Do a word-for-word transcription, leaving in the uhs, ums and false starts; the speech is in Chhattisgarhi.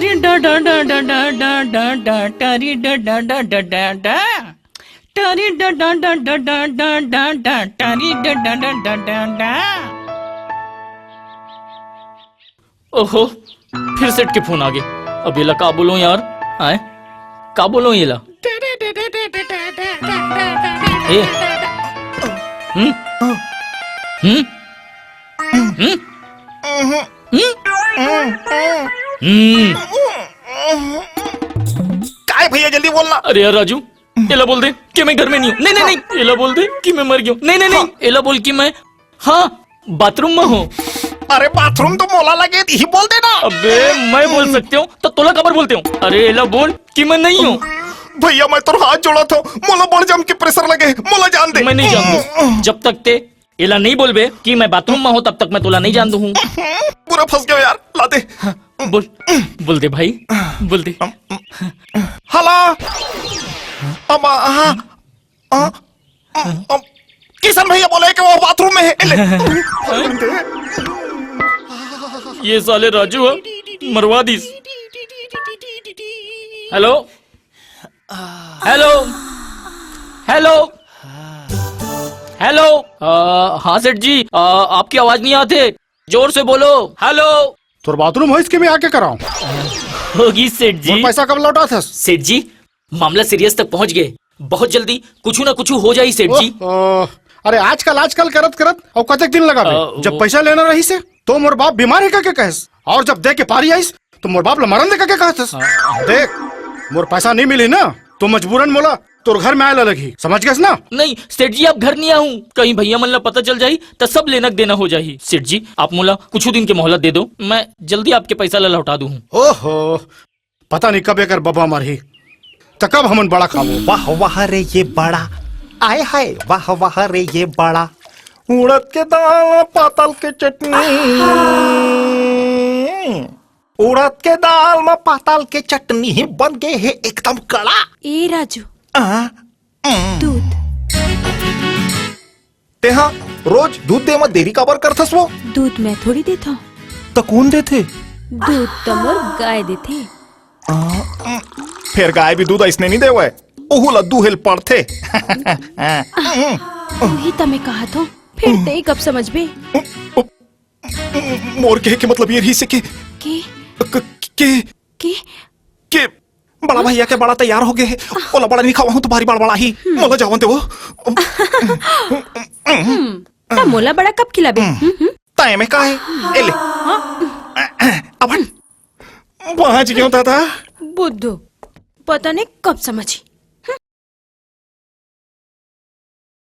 टरी डा डा डा डा डा डा डा, टरी डा डा डा डा डा डा, टरी डा डा डा डा डा डा डा डा, टरी डा डा डा डा डा डा। ओहो, फिर सेठ के फोन आ गए। अब येला का बोलूं यार? आए, का बोलूं येला? ए, हम्म? हम्म? हम्म? हम्म? हम्म? काय भैया, जल्दी बोलना। अरे यार राजू, एला बोल दे कि मैं घर में नहीं हूँ। नहीं, नहीं, नहीं, एला बोल दे कि मैं मर गया हूँ। नहीं, नहीं, नहीं, हाँ। एला बोल कि मैं, हाँ, बाथरूम में हूँ। अरे बाथरूम तो मोला लगे, यही बोल देना। अबे, मैं बोल सकते हूँ तो तोला काबर बोलते हूँ? अरे एला बोल कि मैं नहीं हूँ। भैया, मैं तोर हाथ जोड़त हूँ, मोला बड़ जम के प्रेशर लगे, मोला जान दे। मैं नहीं जान दूँ। जब तक ते एला नहीं बोलबे कि मैं बाथरूम में हूँ, तब तक मैं तोला नहीं जान दूँ। पूरा फंस गया यार, ला दे। हाँ, बोल, बोल दे भाई, बोल दे। हला, अब, हाँ, अ, अ, अ, किशन भैया बोले कि वो बाथरूम में है। ले। ये साले राजू है, मरवा दीस। Hello, hello, hello, hello. अ, हाँ सेठ जी, अ, आपकी आवाज नहीं आते, जोर से बोलो। हेलो। तोर बाथरूम होइस कि मैं आके कराऊं? होगी सेठ जी। मोर पैसा कब लौटाथस? सेठ जी, मामला सीरियस तक पहुंच गए। बहुत जल्दी कुछ ना कुछ हो जाई सेठ जी। ओह, ओह। अरे आजकल, आजकल करत करत अउ कतेक दिन लगाबे? अ, जब वो पैसा लेना रहिसे तो मोर बाप बीमार हे कहिके कहेस, अउ जब दे के पारी आइस तो मोर बाप ला मरन दे कहिके कहत हस। अ, देख, मोर पैसा नहीं मिली ना तो मजबूरन मोला तोर घर में आए ला लगही, समझ गेस ना? नहीं सेठ जी, आप घर नहीं आहूं, कहीं भैया मन ला पता चल जाही त सब लेना देना हो जाही। सेठ जी, आप मोला कुछ दिन के मोहलत दे दो, मैं जल्दी आपके पैसा ला लौटा दूं। ओहो, पता नहीं कब एकर बबा मरही, त कब हमन बड़ा खाबो। वाह वाह रे ये बड़ा, आय हाय, वाह वाह रे ये बड़ा, उड़द के दाल पातल के चटनी, उड़द के दाल में पातल के चटनी बन गे हे एकदम कड़ा। ए राजू, आ, उम। दूध। तेहा रोज दूध दे म देरी काबर करथस वो? दूध मैं थोड़ी देथव। त कोन देथे? दूध त मोर गाय देथे। आ, उम, फेर गाय भी दूध अइसने नहीं देवय, ओहू ला दूहे ल पड़थे। उही त मैं कहत हव, फेर तें कब समझबे? मोर कहे के मतलब ये रहिसे कि के? क-, के? के? के? बड़ा भैया के बड़ा तैयार हो गए हे। ओला बड़ा नहीं खवाहूं तो भारी बड़बड़ाही। मोला जावन दे वो। हम्म, त मोला बड़ा कब खिलाबे? हम्म, हम्म। तय में का हे? ए ले। हाँ? अब बांच गेंव दादा। बुद्धू, पता नहीं कब समझही।